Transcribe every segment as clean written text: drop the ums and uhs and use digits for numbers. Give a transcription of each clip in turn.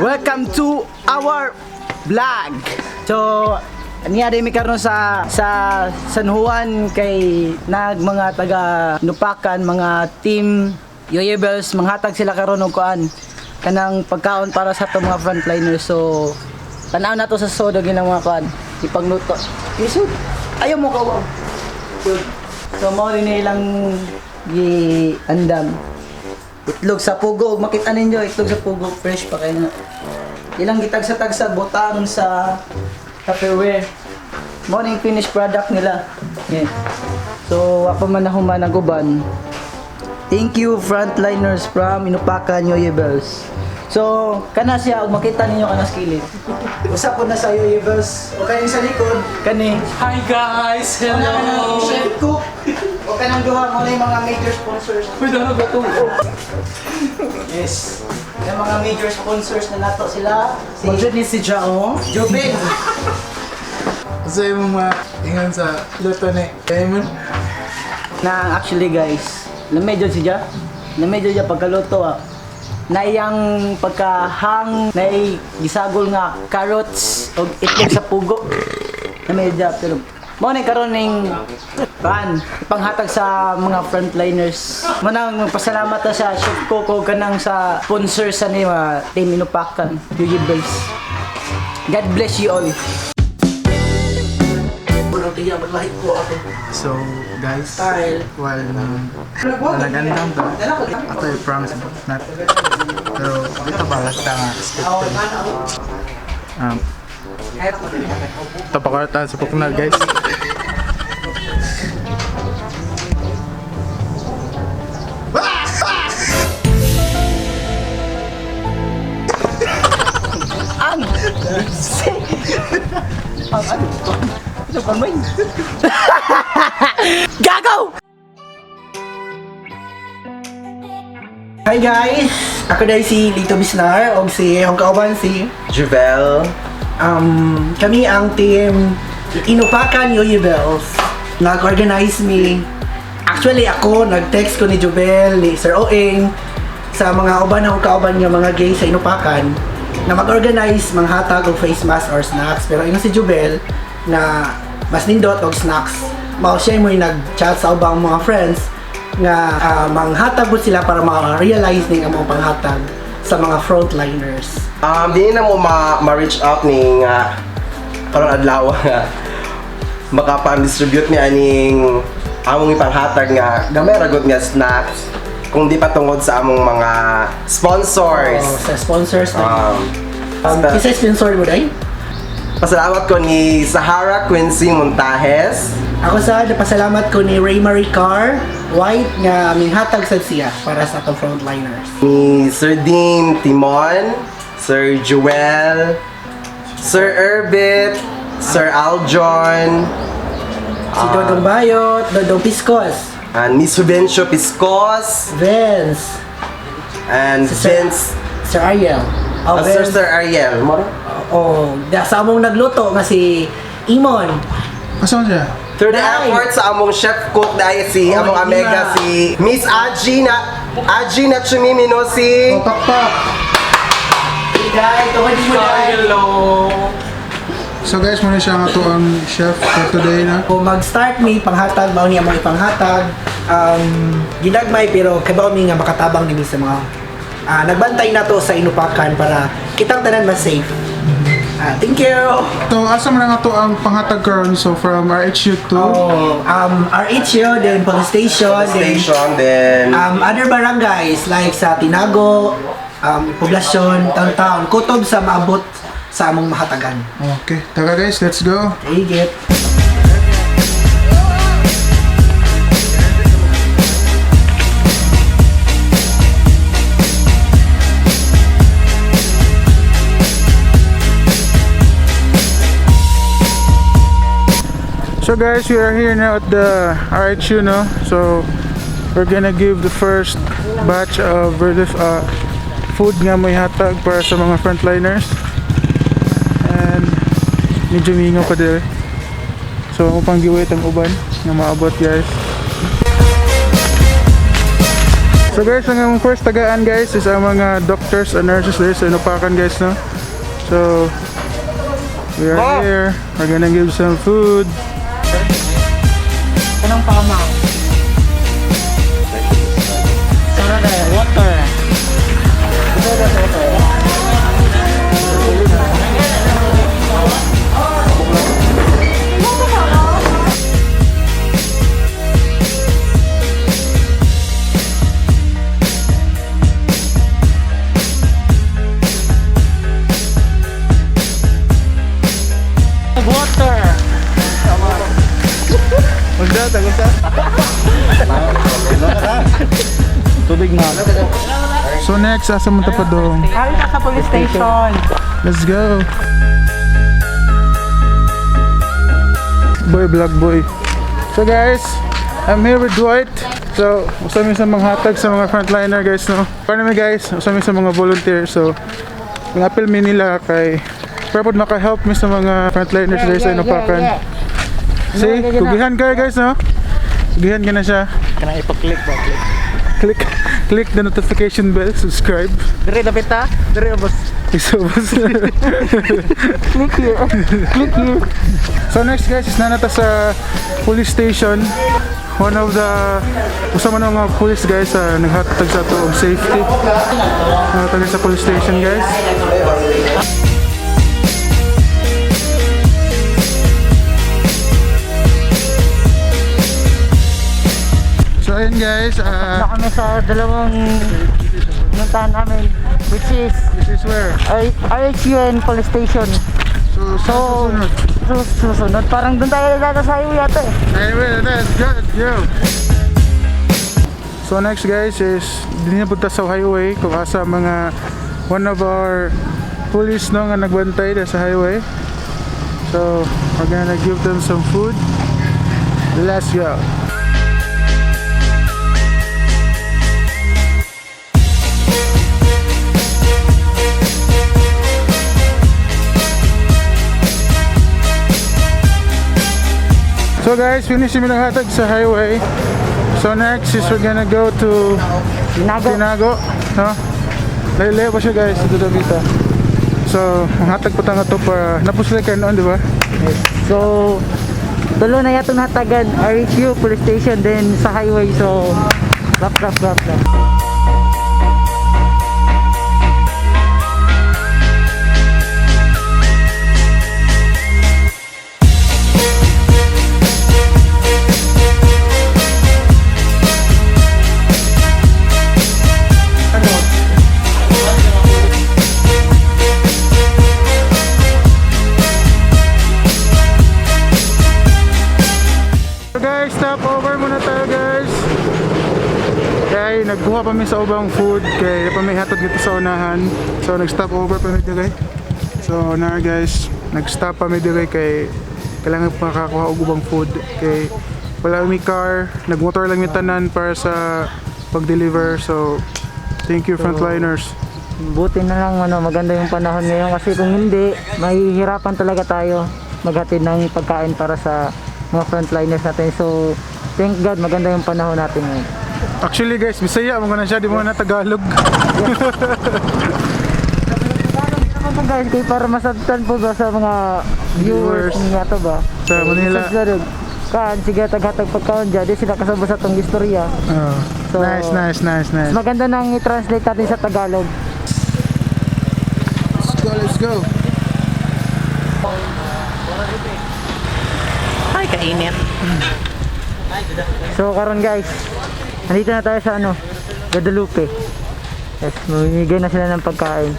Welcome to our vlog. So, niya mi karon sa San Juan kay nag mga taga Inopacan, mga team Yoyo Bells, manghatag sila karon og kuan, kanang pagkaon para sa atong mga frontliners. So, tanaw na to sa sod og ilang mga kuan, ipagluto. Isud. Ayaw mo kawaw. So, mao rin ilang gi-andam. Itlog sa pugo, ug makita ninyo, itlog sa pugo, fresh pa kayo na. Ilang gitagsa-tagsa, butang sa Tupperware. Mao ning finished product nila. Yeah. So, ako man na human ang uban. Thank you, frontliners from Inopacan Yoyo Bells. So, kana siya, ug makita ninyo kana sa kilid. Usa po na sa Yoyo Bells. O kaning sa likod, kani. Hi guys! Hello! Chef Cook. O kanang duha mo na yung mga major sponsors. Uy, dano ba ito? Yes. Yung mga major sponsors na nato sila. Si Budget ni si Jao. Jobel. Sa imong mga ingon sa luto ni Damon. Na actually guys, na medyo siya. Na medyo siya pagkaluto ah. Na iyang pagkahang, na gisagol nga carrots o itlog sa pugo. Na medyo pero mao ni karon ning kan ipanghatag sa mga frontliners. Manang magpasalamat ta sa Chef Coco kanang sa sponsor sa ni mga Team Inopacan, Yuyi Bells. God bless you all. So guys, while nang nagandam ta, ato I promise not. Pero dito ba ta nga scripted. Tapakartan sa puknal, guys. Ang si ang ano to? Ito kamay. Gagaw! Hi guys! Ako dahil si Lito Bisnar o si akong kauban si Juvel. Kami ang team Inopacan Yoyo Bells. Nag-organize mi. Actually ako, nag-text ko ni Jubel, ni Sir Oeng sa mga uban akong kauban nga mga gay sa Inopacan na mag-organize manghatag og face mask or snacks, pero ingon si Jubel na mas nindot og snacks, mao siya mo nag-chat sa ubang mga friends nga manghatag po sila para ma-realize ning ang mga panghatag sa mga frontliners. Di na mo ma-reach out ning karon adlaw nga makapang-distribute ni aning among ipanghatag nga gamay ra gud nga snacks kung di pa tungod sa among mga sponsors. Oh, sa sponsors na. Isa sponsor mo dai? Pasalamat ko ni Sahara Quincy Montajes. Ako sa napasalamat ko ni Ray Marie Carr White nga minghatag sad siya para sa atong frontliners. Ni Sir Dean Timon, Sir Joel, Sir Erbit, Sir Aljon, Si Dodong Bayot, Dodong Piscos, and Miss Juvencio Piscos, Vince, and Si Sir- Vince, Sir Ariel. Oh, Sir Vince. Sir Ariel. Moro? Oh, sa among nagluto nga si Imon. Asa man siya? Through the Dai. effort sa among chef cook dahil si Oh, among amega Ima. si Miss Aji na Aji na Chumimino si Oh, pakpak. Dai, tungod mo dai. Hello! So guys, muna siya nga to ang chef for today na. Kung mag-start mi panghatag, mao ni among ipanghatag. Ginagmay pero kabaw mi nga makatabang nimi sa mga nagbantay na to sa Inupakan para kitang tanan mas safe. Thank you. So asa man nga to ang panghatag karon, so from RHU to Oh, RHU, then police station, then station then other barangays like sa Tinago, Poblacion, Town-Town, kutob sa maabot sa among mahatagan. Okay, tara guys, let's go. Take it. So guys, we are here now at the RHU, no? So we're gonna give the first batch of relief food nga may hatag para sa mga frontliners. And medyo mingaw pa dire. So mo pang giwait ang uban nga maabot, guys. So guys, ang among first tagaan, guys, is ang mga doctors and nurses there sa Inupakan, guys, no? So, we are here. We're gonna give some food. Anong pama? Sara na, water. Water. Tubig na. So next, asa mo ta pa dong? Kali ka sa police station. Let's go. Boy, vlog boy. So guys, I'm here with Dwight. So, usa mi sa mga hatag sa mga frontliner, guys, no? Paano mi, guys? Usa mi sa mga volunteer. So, mga mi nila kay para pod maka-help mi sa mga frontliners guys sa Inupakan. See, kugihan kayo, guys, no? Kugihan ka na siya. Kanang ipa-click ba? Click. Click click the notification bell, subscribe. Dire dapat ta? Dire boss. Isubos. Click here. Click here. So next, guys, is nanata sa police station. One of the usa man ang mga police, guys, sa naghatag sa ato og safety. Naghatag sa police station, guys. So ayun guys, Na kami sa dalawang pinuntahan namin, which is this is where? RHUN Police Station. So, So, susunod. susunod parang doon tayo nagdada sa highway yata eh. Anyway, let's go, let's go. So next, guys, is dinhi punta sa highway kung asa mga one of our police, no, nga nagbantay na sa highway. So we're gonna give them some food. Let's go. So guys, finish yung hatag sa highway. So next is we're gonna go to Tinago. Tinago, no? Layo-layo pa siya, guys, dito Davita. So, ang hatag pa tanga to para napusli ka noon, di ba? So, tulo na yatong hatagan, RHU Police Station then sa highway. So, lap lap lap lap. So guys, stop over muna tayo, guys. Kay nagkuha pa mi sa ubang food kay pa may hatod dito sa unahan. So nag-stop over pa mi dire. So na guys, nag-stop pa mi dire kay kailangan pa makakuha og ubang food kay wala mi car, nagmotor lang mi tanan para sa pag-deliver. So thank you, frontliners. Buti na lang ano, maganda yung panahon ngayon kasi kung hindi, mahihirapan talaga tayo maghatid ng pagkain para sa mga frontliners natin. So, thank God maganda yung panahon natin ngayon. Actually guys, Bisaya mo na siya, di mo na Tagalog. Naman po guys, kay para masabtan po ba sa mga viewers Viewers. niya to ba? Sa Manila. Kaan, sige, taghatag pagkaon dyan, di sila kasabot sa tong istorya. Oh. So, Nice, nice, nice, nice. Maganda nang i-translate natin sa Tagalog. Let's go, let's go. Ay, kainit. So karon guys, nandito na tayo sa ano, Guadalupe. Yes, mamimigay na sila ng pagkain.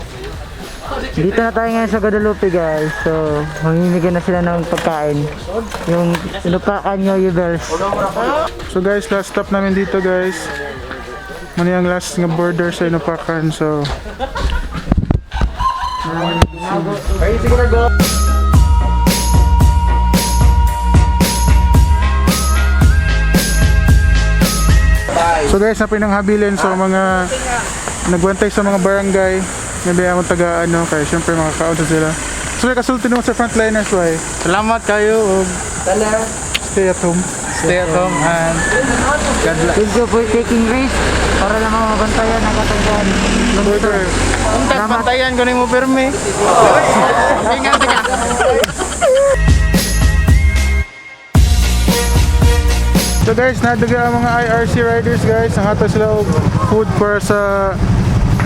Dito na tayo ngayon sa Guadalupe, guys. So, mamimigay na sila ng pagkain. Yung Inupakan Yoyo Bells. So guys, last stop namin dito, guys. Muna yung last nga border sa Inupakan. So So guys, na pinanghabilin sa mga nagbantay sa mga barangay. Nabi akong taga ano, kaya syempre makakaon sa sila. So may kasulti naman sa frontliners, why? Salamat kayo ug Stay at home. Stay at home and God bless. Thank you for taking risk para lang mabantayan ang katanggan. Burger. Bantayan ko nimo pirmi. Ingat ka. So guys, nadaga ang mga IRC riders, guys. Nanghatag sila og food para sa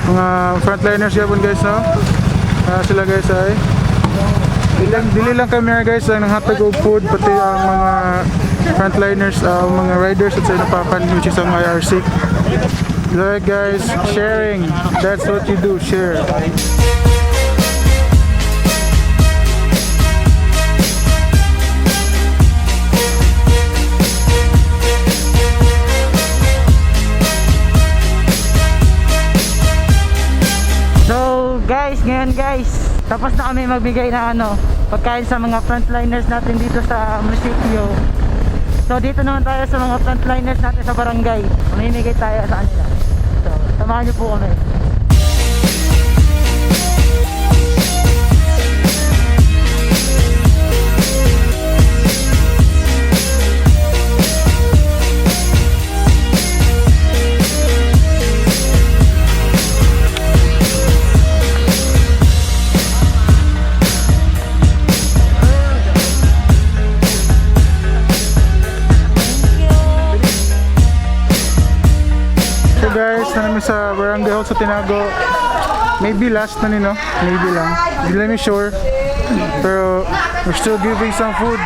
mga frontliners gyapon, guys, no. Ah, sila, guys, ay ilang dili lang kami, guys, ang nanghatag og food, pati ang mga frontliners, ang mga riders at sa Inupakan, which is ang IRC. Like, guys, sharing. That's what you do, share. So guys, ngayon guys, tapos na kami magbigay ng ano, pagkain sa mga frontliners natin dito sa munisipyo. So dito naman tayo sa mga frontliners natin sa barangay. Mamimigay tayo sa kanila. So, samahan niyo po kami. So guys, na namin sa Barangay Hall sa Tinago. Maybe last na ni, no? Maybe lang. Hindi lang mi sure. Pero we're still giving some food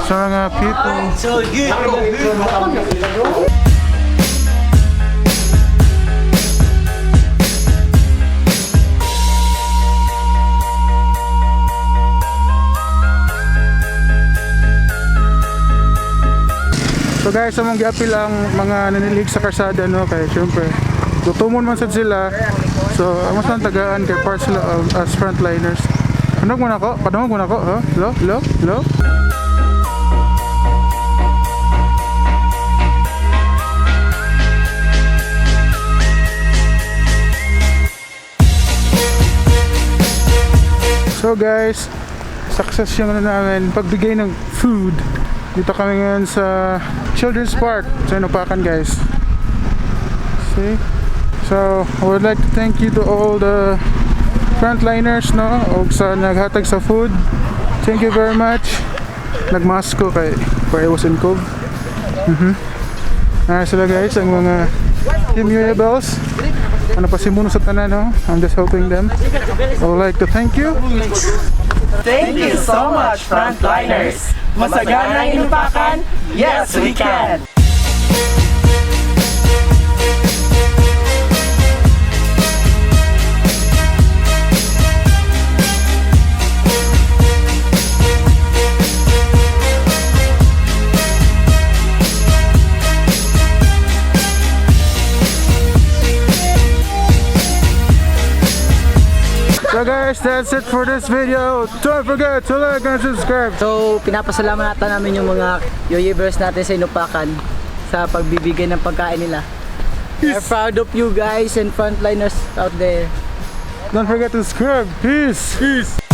sa mga people. So good. So guys, among giapil ang mga nanilhig sa karsada, no, kay syempre gutomon man sad sila. So amo silang tagaan kay part sila of, as frontliners. Padungog mo na ko, padungog mo na ko, ha? Lo, lo, lo. So guys, success yung ano namin, pagbigay ng food. Dito kami ngayon sa Children's Park sa Inupakan, guys. See? So, I would like to thank you to all the frontliners, no? Og sa naghatag sa food. Thank you very much. Nagmask ko kay for I was in Cove. Ah, sila guys, ang mga Team Yuya Bells. Ano pa si Muno sa tanan, no? I'm just helping them. I would like to thank you. Thank you so much, frontliners. Masagana Inupakan? Yes, we can. So guys, that's it for this video. Don't forget to like and subscribe. So, pinapasalamatan namin yung mga yoyibers natin sa Inupakan sa pagbibigay ng pagkain nila. We're proud of you guys and frontliners out there. Don't forget to subscribe. Peace. Peace.